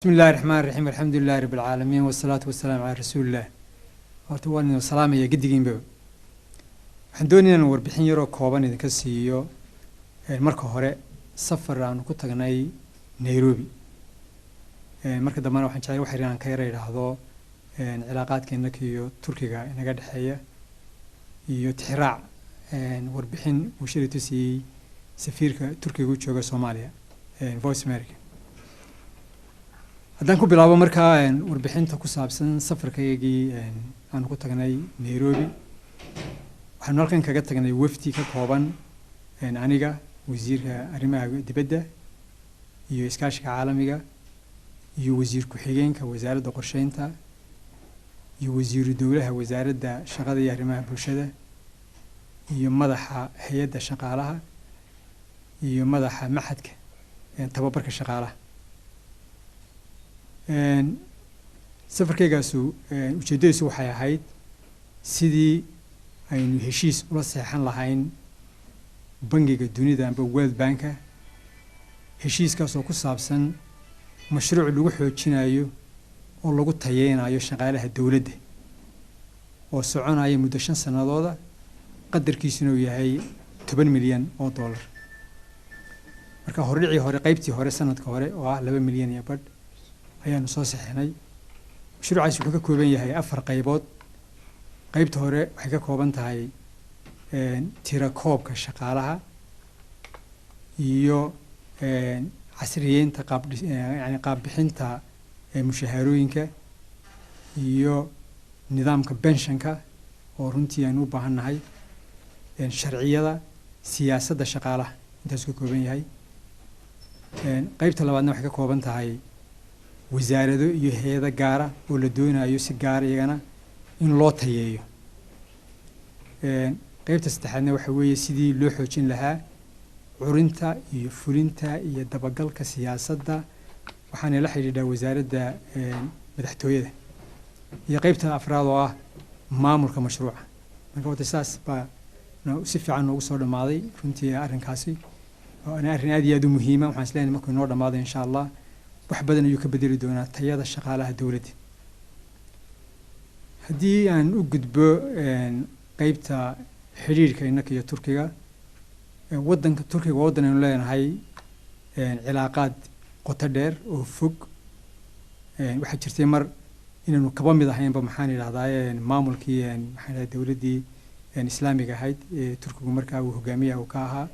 Bismi illahi raxmaan raxiim, alxamdu lilahi rabi alcaalamiin, wasalaatu wasalaamu calaa rasuuliillah. Horta waan idin salaamaya gedigiinba. Waxaan doonaya inaan warbixin yaroo kooban idinka siiyo marka hore safar aanu ku tagnay Nairobi. Marka dambena waxaan jeclay wax yar inaan ka yara idhaahdo cilaaqaadka innaka iyo Turkiga inaga dhexeeya iyo tixraac warbixin uu shalayto siiyey safiirka Turkiga u jooga Soomaaliya Voice America. Haddaan ku bilaabo markaa warbixinta ku saabsan safarkaygii aanu ku tagnay Nairobi, waxaanu halkan kaga tagnay wafdi ka kooban aniga, wasiirka arrimaha dibadda iyo iskaashiga caalamiga, iyo wasiir ku-xigeenka wasaaradda qorsheynta, iyo wasiiru dowlaha wasaaradda shaqada iyo arrimaha bulshada, iyo madaxa hay-adda shaqaalaha, iyo madaxa maxadka tababarka shaqaalaha. Safarkaygaasu ujeeddadiisu waxay ahayd sidii aynu heshiis ula seexan lahayn Bangiga Dunida amba World Banka, heshiiskaasoo ku saabsan mashruuc lagu xoojinayo oo lagu tayeynayo shaqaalaha dowladda oo soconaya muddo 5 sanadooda, qadarkiisuna uu yahay 10 milyan oo dollar. Marka hordhicii hore, qaybtii hore, sanadka hore oo ah 2 milyan iyo badh ayaanu soo saxinay. Mashruucaasi wuxuu ka kooban yahay 4 qaybood. Qaybta hore waxay ka kooban tahay tirakoobka shaqaalaha iyo casriyeynta qaab yani qaabbixinta mushaharooyinka iyo nidaamka benshanka oo runtii aynu u baahan nahay, sharciyada siyaasadda shaqaalaha, intaasuu ka kooban yahay. Qaybta labaadna waxay ka kooban tahay wasaarado iyo hay-ado gaara oo la doonayo si gaara iyagana in loo tayeeyo. Qaybta saddexaadna waxa weeye sidii loo xoojin lahaa curinta iyo fulinta iyo dabagalka siyaasadda, waxaana la xidhiidhaa wasaaradda madaxtooyada. Iyo qaybta afraad oo ah maamulka mashruuca. Marka wata saas baa si fiican noogu soo dhammaaday runtii arrinkaasi, waana arrin aad iyo aad u muhiima. Waxaan isleeyahay markuu inoo dhammaaday, insha Allah, wax badan ayuu ka bedeli doonaa tayada shaqaalaha dowladda. Haddii aan u gudbo qeybta xidhiidhka innaka iyo Turkiga, waddanka Turkiga waa waddan aynu leenahay cilaaqaad qoto dheer oo fog. Waxaa jirtay mar inaynu kaba mid ahaynba, maxaan idhahdaa, maamulkii, maxaan idhahdaa, dowladdii islaamiga ahayd ee Turkigu markaa uu hogaamiyaha uu ka ahaa.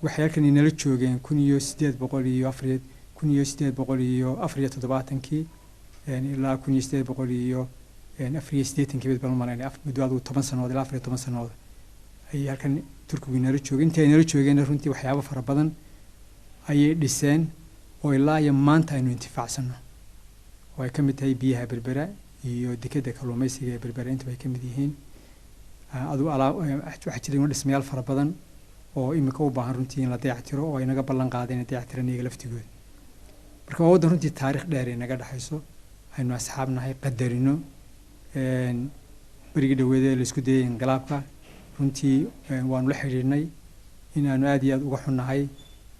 Waxay halkan inala joogeen 1804, 1874-kii ilaa 1884-kii bad baan u malaynaya, muddo adigu 10 sannadood ilaa 14 sannadood ayay halkan Turkigu inala joogeen. Intii ay nala joogeenna runtii waxyaabo fara badan ayay dhiseen oo ilaa iyo maanta aynu intifaacsanno, oo ay ka mid tahay biyaha Berbera iyo dekedda kalluumaysiga ee Berbera, intuba ay ka mid yihiin. Adigu alaa waxaa jira dhismayaal fara badan oo imika u baahan runtii in la dayactiro oo ay naga ballan qaadeen inay dayactiraan iyaga laftigooda. Marka waa waddan runtii taarikh dheer ay naga dhexayso, aynu asxaab nahay, qadarino. Berigii dhaweedee la isku dayay inqilaabka, runtii waanu la xidhiidhnay in aanu aad iyo aad uga xunnahay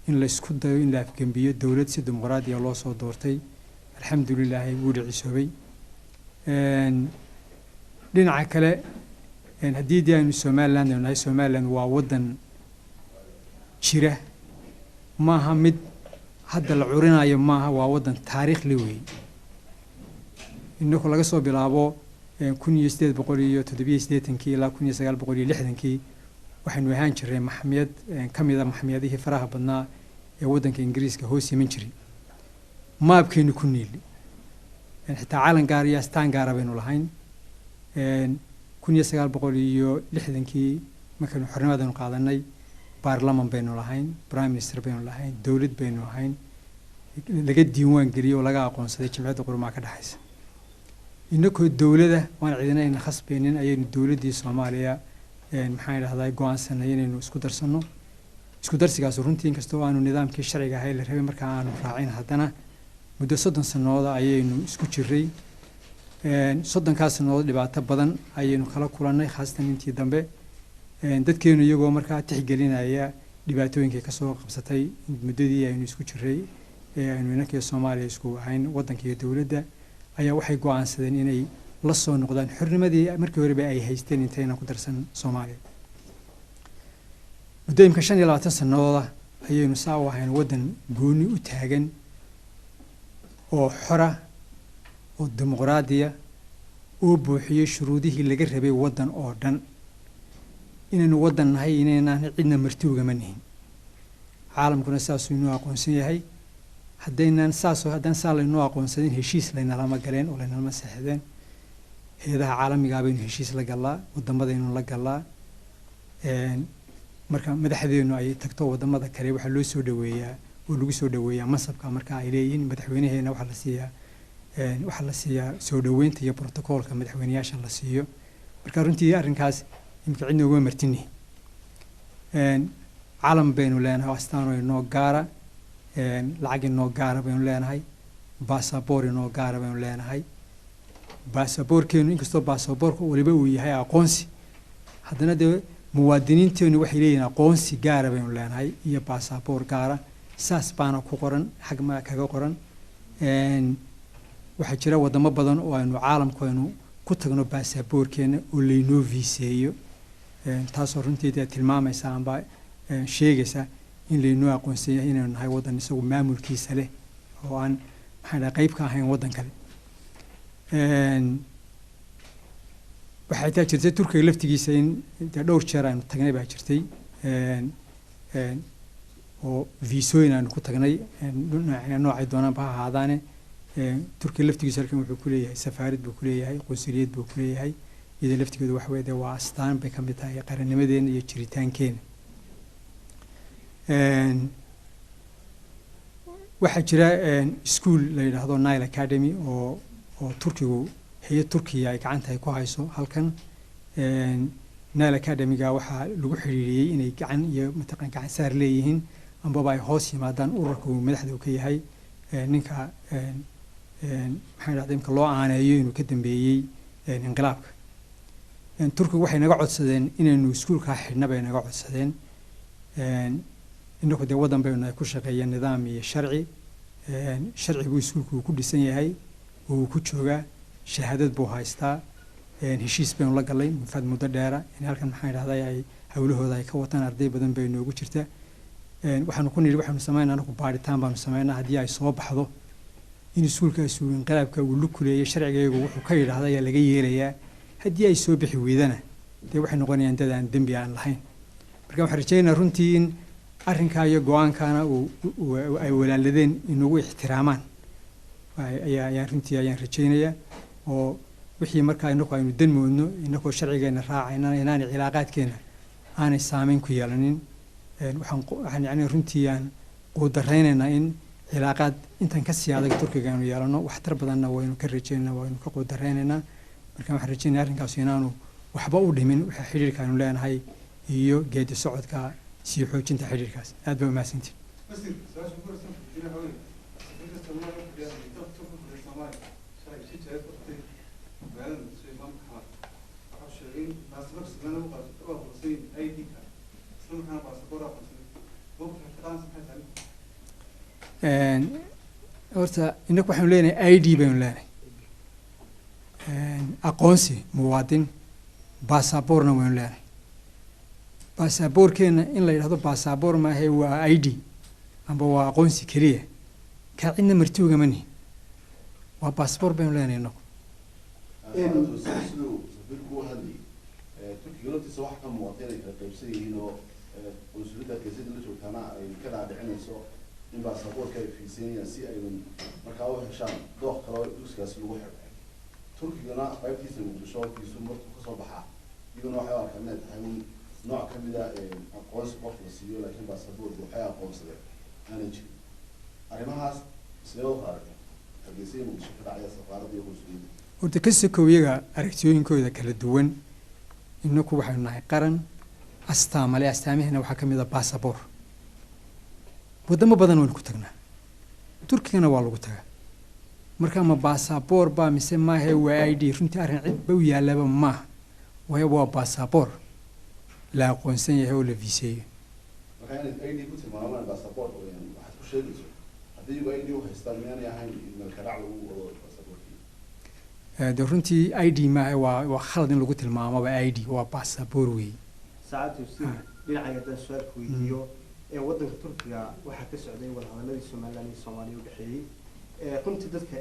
in la isku dayo in la afgembiyo dowlad si dimuqraadiya loo soo doortay. Alxamdulilaahi, wuu dhicisoobay. Dhinaca kale, haddii dee aynu Somaliland aynu nahay, Somaliland waa waddan jira, maaha mid hadda la curinayo, maaha, waa waddan taariikh le weeye. Inaku laga soo bilaabo 1887-kii ilaa 1960-kii waxaynu ahaan jirnay maxmiyad ka mid a maxmiyadihii faraha badnaa ee waddanka Ingiriiska hoos iman jiray. Maabkaynu ku niili, xitaa calan gaar iyo astaan gaara baynu lahayn. 1960-kii markaynu xornimadaynu qaadanay, baarlaman baynu lahayn, prime minister baynu lahayn, dowlad baynu lahayn laga diiwaan geliyey oo laga aqoonsaday Jimciyadda Qurumaha ka dhexaysa. Inakoo dowlada waan cidina ayna khasbaynin ayaynu dowladdii Soomaaliya, maxaan idhahdaa, go-aansanay inaynu isku darsanno. Isku darsigaas runtii, inkastoo aanu nidaamkii sharciga ahay la rabay markaa aanu raacin, haddana muddo 30 sannadood ayaynu isku jiray. 30-kaas sannadood dhibaato badan ayaynu kala kulannay, khaasatan intii dambe dadkeenu iyagoo markaa tixgelinaya dhibaatooyinkay kasoo qabsatay muddadii aynu isku jiray Ee aynu inanka iyo Soomaaliya isku ahayn waddanka iyo dowladda ayaa waxay go'aansadeen inay la soo noqdaan xornimadii markii horeba ay haysteen intaynan ku darsan Soomaaliya. Muddo imka 25 sanadooda ayaynu saa u ahayn waddan gooni u taagan oo xora oo dimuqraadiya oo buuxiyey shuruudihii laga rabay waddan oo dhan. Inaynu waddan nahay inaynaan cidna marti ugama nihin, caalamkuna saasuu inoo aqoonsan yahay. Haddaynaan saasoo haddaan saa laynoo aqoonsanin, heshiis laynalama galeen oo laynalama seexdeen. Hay-adaha caalamigaa baynu heshiis la galnaa, waddamadaynu la galnaa. Marka madaxdeenu ay tagto waddamada kale, waxaa loo soo dhaweeyaa oo lagu soo dhaweeyaa mansabka marka ay leeyihiin. Madaxweynaheena waxaa la siiyaa soo dhaweynta iyo protocoolka madaxweyneyaasha la siiyo. Marka runtii arrinkaas imika cidna ugama martini. Calam baynu leenahay oo astaan oo inoo gaara, lacag inoo gaara baynu leenahay, baasaboor inoo gaara baynu leenahay. Baasaboorkeenu, inkastoo baasaboorka waliba uu yahay aqoonsi, haddana dee muwaadiniinteenu waxay leeyihiin aqoonsi gaara baynu leenahay iyo baasaboor gaara. Saas baana ku qoran, xag ma kaga qoran. Waxaa jira wadamo badan oo aynu caalamku aynu ku tagno baasaboorkeena oo laynoo viiseeyo, taasoo runtii dee tilmaamaysa amba sheegaysa in laynoo aqoonsan yahay inaynu nahay waddan isagu maamulkiisa leh oo aan, maxaan dhahay, qayb ka ahayn waddan kale. Waxaa xitaa jirtay Turkiga laftigiisa in dee dhowr jeer aynu tagnay baa jirtay oo viisooyin aynu ku tagnay, noocay doonaanba ha ahaadaane. Turkiga laftigiisa halkan wuxuu ku leeyahay safaarad buu ku leeyahay, qunsuliyad buu ku leeyahay. Iyada laftigeedu waxa weye dee waa astaan bay ka mid tahay qarannimadeena iyo jiritaankeena. Waxaa jira school la yidhaahdo Nile Academy oo Turkigu, hay-ad Turkiya ay gacanta ay ku hayso halkan. Nile Academy-ga waxaa lagu xiriiriyey inay gacan iyo mataqan gacan saar leeyihiin ambaba ay hoos yimaadaan ururka uu madaxda ka yahay ninka, maxaan idhahda, imka loo aaneeyo inuu ka dambeeyey inqilaabka. Turkigu waxay naga codsadeen inaynu iskuulkaa xidhna bay naga codsadeen. Inaku dee waddan baynu nahay ku shaqeeya nidaam iyo sharci. Sharcigu iskuulku uu ku dhisan yahay oo uu ku joogaa, shahaadad buu haystaa. Heshiis baynu la galay mufaad muddo dheera in halkan, maxaan idhahday, ay hawlahooda ay ka wataan. Arday badan bay noogu jirta. Waxaanu ku nidhi, waxaanu samaynaa anagu baadhitaan baanu samaynaa. Haddii ay soo baxdo in iskuulkaasi uu inqilaabka uu lug kuleeyay, sharcigaygu wuxuu ka yidhaahda ayaa laga yeelayaa. Haddii ay soo bixi weydana, dee waxay noqonayaan dad aan dembi aan lahayn. Marka waxaan rajaynayaa runtii in arrinkaa iyo go-aankaana uu ay walaaladeen inagu ixtiraamaan ayaa ayaan runtii ayaan rajaynayaa, oo wixii markaa inaku aynu dan moodno, inakoo sharcigeena raacayna, inaanay cilaaqaadkeena aanay saameyn ku yeelanin. Waxaan yani runtii aan quudaraynaynaa in cilaaqaad intan ka sii adag Turkiga aynu yeelano. Waxtar badanna waynu ka rajaynaa, waynu ka quudaraynaynaa. Marka waxaan rajaynaya arrinkaasu inaanu waxba u dhimin waxa xidhiirka aynu leenahay iyo geedi socodka sii xoojinta xidhiirkaas. Aad baa umahadsantihin. Wasiir, su-aasha ku horeysan weydiin waxa weeye, safiirka Soomaaliya ku fadhiya dalka Turkiga ku fadhiya Soomaaliya shalay si jeed waqti magaalada Muqdisho ee maamulka Xamar waxa uu sheegay in baasaboorka Soomaaliya lagu qaato u aqoonsan yahay ID card, isla markaana baasaboor aqoonsan. Mowqifka ka qaadanaysa maxay tahay? Horta inaku waxaynu leenahay ID baynu leenahay, aqoonsi muwaadin. Baasaboorna waynu leenahay. Baasaboorkeena in la yidhahdo baasaboor maahe, waa ID amba waa aqoonsi keliya, kaa cidna marti ugama nihin. Waa baasaboor baynu leenahay inaku. Siduu safiirku u hadlayay, Turkiga laftiisa waxaa ka muuqata inay kala qaybsan yihiin oo qunsuliyadda Hargeysa la joogtaana ay ka dhaadhicinayso in baasaboorka ay fiisanayaan si aynan markaa u heshaan dooq kale oo dugsigaasi lagu xidho. Turkigana qaybtiisa Muqdisho fiisu markuu kasoo baxaa, iyaguna waxay u arkaan inay tahay un nooc ka mid a aqoonsi qof la siiyo, laakiin baasaboorka waxay aqoonsadeen aanay jirin. Arrimahaas sidee u kala aragtaa Hargeysa iyo Muqdisho ka dhacaya safaaradda iyo qunsuliyadda? Horta ka sokow iyaga aragtiyooyinkooda kala duwan, inaku waxaynu nahay qaran astaamale. Astaamahena waxaa ka mid a baasaboor. Waddamo badan waynu ku tagnaa, Turkigana waa lagu tagaa. Marka ma baasaboor baa mise maahe waa ID? Runtii arrin cidba u yaallaba maaha, waayo waa baasaboor la aqoonsan yahay oo la viiseeyo. Marka inay ID ku tilmaamaan baasaboort waxaad ku sheegayso. Haddii iyagu ID u haystaan, miyaanay ahayn meelkadhac lagu wado baasaboorkii? Dee runtii ID maaha, waa khalad in lagu tilmaamaba ID, waa baasaboor weeye. Saacadda wasiir, dhinacayga haddaan su-aal ku weydiiyo, ee waddanka Turkiga waxaa ka socday wadahadaladii Somaliland iyo Soomaaliya u dhexeeyey, runtii dadka